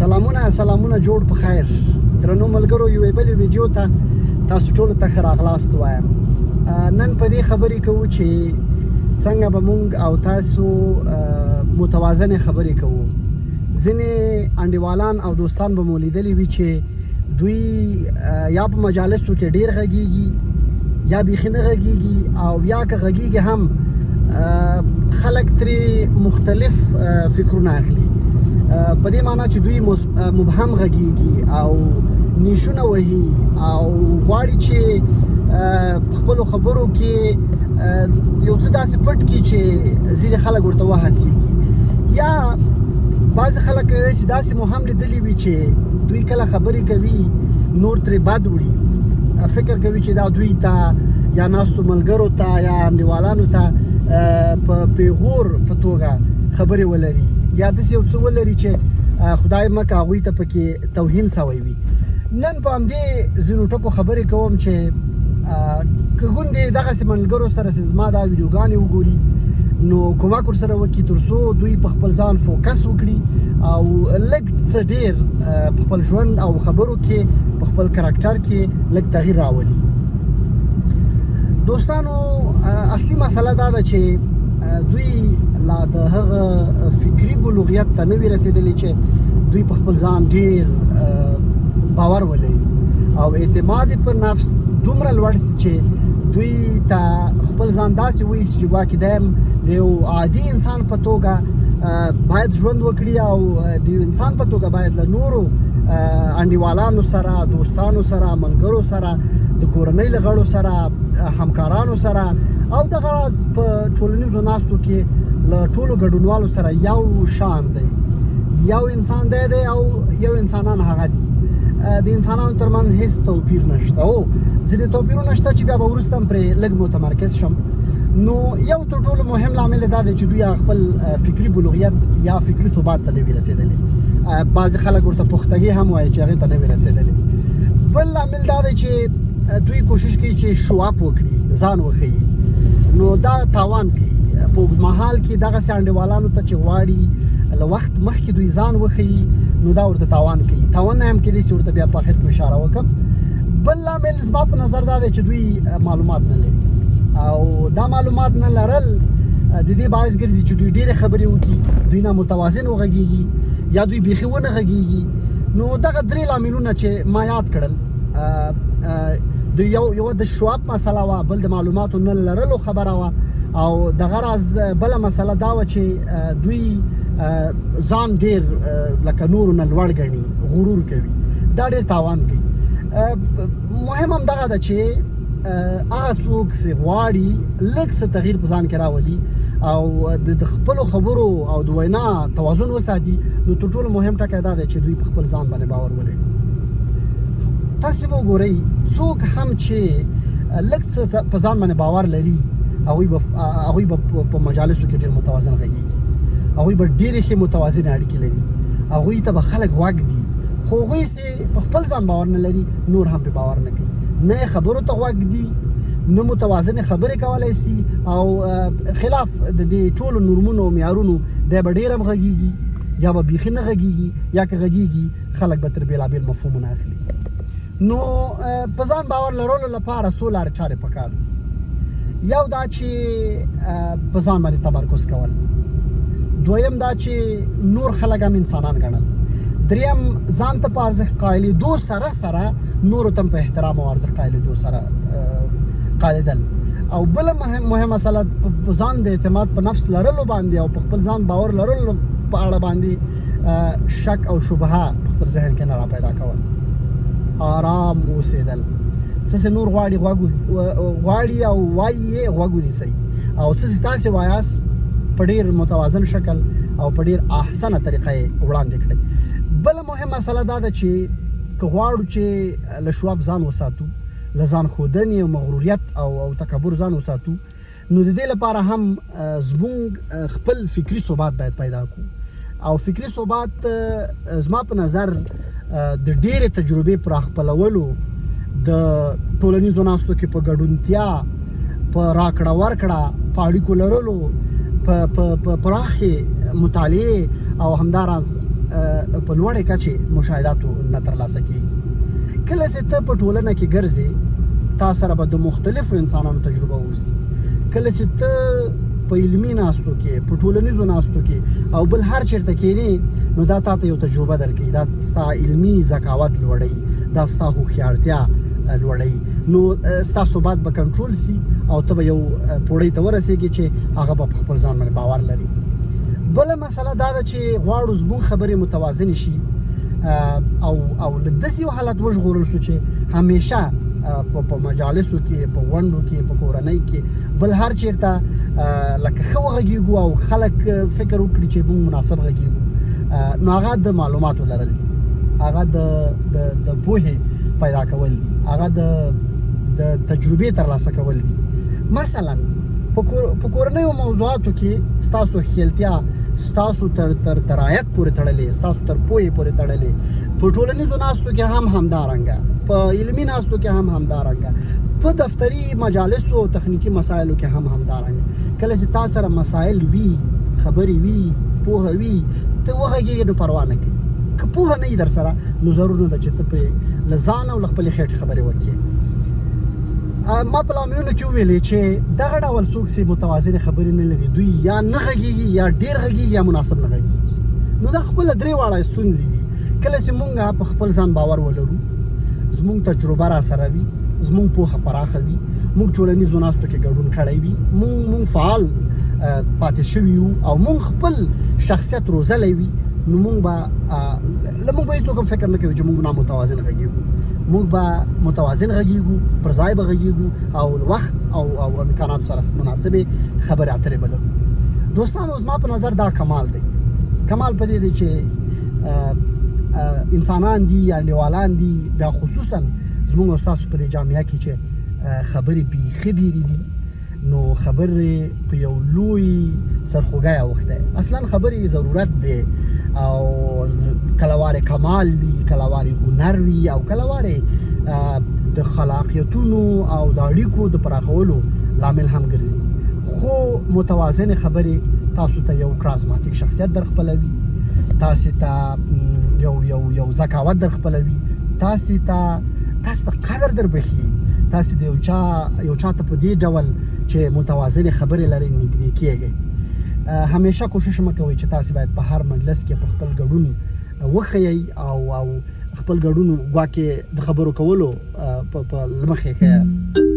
سلامونه سلامونه، جوړ په خیر درنو ملګرو. یوې بلې ویډیو ته تاسو ټولو ته ښه راغلاست وایم. نن په دې خبرې کوو چې څنګه به مونږ او تاسو متوازنې خبرې کوو. ځینې انډیوالان او دوستان به مو لیدلي وي چې دوی یا په مجالسو کې ډیر غږیږي، یا بیخي نه غږیږي، او یا که غږیږي هم خلک ترې مختلف فکرونه اخلي، په دې معنی چې دوی مبهم غږیږي او نیشونه وهي او غواړي چې خپلو خبرو کې یو څه داسې پټ کړي چې ځینې خلک ورته وهڅېږي. یا بعضې خلک کیدای شي داسې مو هم لیدلي وي چې دوی کله خبرې کوي نور ترې بد وړي، فکر کوي چې دا دوی ته یا ناستو ملګرو ته یا انډیوالانو ته په پیغور په توګه خبرې ولري، یا داسې یو څه ولري چې خدای مکه هغوی ته پکې توهین سوی وي. نن په همدې ځینو ټکو خبرې کوم چې که ګوندې دغسې ملګرو سره چې زما دا ویډیوګانې وګوري نو کومک ورسره وکړي، تر څو دوی په خپل ځان focus وکړي او لږ څه ډیر په خپل ژوند او خبرو کې، په خپل character کې لږ تغییر راولي. دوستانو، اصلي مسله دا ده چې دوی لا د هغه فکري بلوغیت ته نه وي رسېدلي چې دوی په خپل ځان ډیر باور ولري او اعتماد پر نفس دومره لوړ سي چې دوی ته خپل ځان داسې وایي چې ګواکې دی د یو عادي انسان په توګه باید ژوند وکړي او د یو انسان په توګه باید له نورو انډیوالانو سره، دوستانو سره، ملګرو سره، د کورنۍ له غړو سره، همکارانو سره او دغه راز په ټولنیزو ناستو کې له ټولو ګډونوالو سره یو شان دی. یو انسان دی دی او یو انسانان هغه دي. د انسانانو ترمنځ هیڅ توپیر نشته او ځینې توپیرونه شته چې بیا به وروسته هم پرې لږ متمرکز شم. نو یو تر ټولو مهم لامل دا دی چې دوی خپل فکري بلوغیت یا فکري ثبات ته نه وي رسېدلي. بعضې خلک ورته پختګي هم وایي چې هغې ته نه وي رسېدلي. بل لامل دا دی چې دوی کوشش کوي چې show up وکړي، ځان وښیي، نو دا تاوان کوي په اوږدمهال کې دغسې انډیوالانو ته چې غواړي له وخت مخکې دوی ځان وښیي، نو دا ورته تاوان کوي. تاوان نه هم کېدای شي، ورته بیا په اخر کې اشاره وکړم. بل لامل زما په نظر دا دی چې دوی معلومات نه لري او دا معلومات نه لرل د دې باعث ګرځي چې دوی ډېرې خبرې وکړي، دوی نه متوازن وغږېږي یا دوی بیخي ونه غږېږي. نو دغه درې لاملونه چې ما یاد کړل، د یو یو د show up مسله وه، بل د معلوماتو نه لرلو خبره وه او دغه راز بله مسله دا وه چې دوی ځان ډیر لکه نورو نه لوړ ګڼي، غرور کوي، دا ډیر تاوان کوي. مهم هم دغه ده چې هغه څوک چې غواړي لږ څه تغییر په ځان کې راولي او د خپلو خبرو او د وینا توازن وساتي، نو تر ټولو مهم ټکی دا دی چې دوی په خپل ځان باندې باور ولري. تاسې به وګورئ، څوک هم چې لږ څه په ځان باندې باور لري، هغوی به په مجالسو کې ډېر متوازن غږېږي، هغوی به ډېرې ښې متوازنې اړیکې لري، هغوی ته به خلک غوږ دي. خو هغوی چې په خپل ځان باور نه لري، نور هم پرې باور نه کوي، نه خبرو ته غوږ دي، نه متوازنې خبرې کولای سي او خلاف د دې ټولو نورمونو او معیارونو دی به ډېر هم غږېږي یا به بیخي نه غږېږي، یا که غږېږي خلک به تر بېلابېل مفهومونه اخلي. نو په ځان باور لرلو لپاره څو لارې چارې پکار دي. یو دا چې په ځان باندې تمرکز کول، دویم دا چې نور خلک هم انسانان ګڼل، دریم ځان ته په ارزښت قایلېدو سره سره نورو ته په احترام او ارزښت قایلېدو سره قایلېدل، او بله مهمه مسله په ځان د اعتماد په نفس لرلو باندې او په خپل ځان باور لرلو په اړه باندې شک او شبهه په خپل ذهن کې نه را پیدا کول، آرام اوسېدل. څه چې نور غواړي غوږ غواړي او وایي یې، غوږ ونیسئ او څه چې تاسې وایاست په ډېر متوازن شکل او په ډېر احسنه طریقه یې وړاندې کړئ. بله مهمه مسله دا ده چې که غواړو چې له show up ځان وساتو، له ځان ښودنې او مغروریت او تکبر ځان وساتو، نو د دې لپاره هم زموږ خپل فکري ثبات باید پیدا کړو. او فکري ثبات زما په نظر د ډېرې تجربې پر خپلولو، د ټولنیزو ناستو کې په ګډونتیا، په راکړه ورکړه، په اړیکو لرلو، په پراخې مطالعې او همداراز په لوړې کچې مشاهداتو نه ترلاسه کیږي. کله چې ته په ټولنه کې ګرځې، تا سره به د مختلفو انسانانو تجربه اوسي. کله چې ته په علمي ناستو کې، په ټولنیزو ناستو کې او بل هر چیرته کینې، نو دا تا ته یو تجربه درکوي، دا ستا علمي ذکاوت لوړوي، دا ستا هوښیارتیا لوړوي. نو ستا ثبات به کنټرول سي او ته به یو پوړۍ ته ورسېږې چې هغه به په خپل ځان باندې باور لري. بله مسله دا ده چې غواړو زموږ خبرې متوازنې شي او له داسې یو حالت وژغورل شو چې همیشه په مجالسو کې، په غونډو کې، په کورنۍ کې، بل هر چیرته لکه ښه وغږیږو او خلک فکر وکړي چې موږ مناسب غږیږو. نو هغه د معلوماتو لرل دي، هغه د د د پوهې پیدا کول دي، هغه د د تجربې ترلاسه کول دي. مثلا په کورنیو موضوعاتو کې ستاسو ښکېلتیا ستاسو تر تر درایت پورې تړلې، ستاسو تر پوهې پورې تړلې. په ټولنیزو ناستو کې هم همدارنګه، په علمي ناستو کې هم همدارنګه، په دفتري مجالسو او تخنیکي مسایلو کې هم همدارنګه. کله چې تا سره مسایل وي، خبرې وي، پوهه وي، ته وغږېږې نو پروا نه کوي. که پوهه نه وي در سره، نو ضرور نه ده چې ته پرې له ځان او له خپلې خېټې خبرې وکړې. ما په لاملونو کې وویلې چې دغه ډول څوک چې متوازنې خبرې نه لري، دوی یا نه غږېږي، یا ډېر غږېږي، یا مناسب نه غږېږي. نو دا خپله درې واړه ستونزې دي. کله چې مونږ په خپل ځان باور ولرو، زمونږ تجربه را سره وي، زمونږ پوهه پراخه وي، مونږ ټولنیزو ناستو کې ګډون کړی وي، مونږ فعال پاتې شوي یو او مونږ خپل شخصیت روزلی وي، نو مونږ به له مونږ به هېڅوک هم فکر نه کوي چې مونږ نامتوازن غږېږو. مونږ به متوازن غږېږو، پر ځای به غږېږو او وخت او امکاناتو سره مناسبې خبرې اترې به لرو. دوستانو، زما په نظر دا کمال دی. کمال په دې دی چې انسانان دي، انډیوالان دي، بیا خصوصا زموږ او ستاسو په دې جامعه کې چې خبرې بیخي ډېرې دي، نو خبرې په یو لوی سرخوږی اوښتی. اصلا خبرې ضرورت دی او کله وارې کمال وي، کله وارې هنر وي، او کله وارې د خلاقیتونو او د اړیکو د پراخولو لامل هم ګرځي. خو متوازنې خبرې تاسو ته یو کرازماتیک شخصیت در خپلوي، تاسو ته یو یو یو ذکاوت در خپلوي، تاسو ته قدر در بخي، تاسو د یو چا ته په دې ډول چې متوازنې خبرې لرئ نږدې کیږئ. همیشه کوشش مه کوئ چې تاسو باید په هر مجلس کې په خپل ګډون وښیئ او خپل ګډون ګواکې د خبرو کولو په لمخې ښیاست.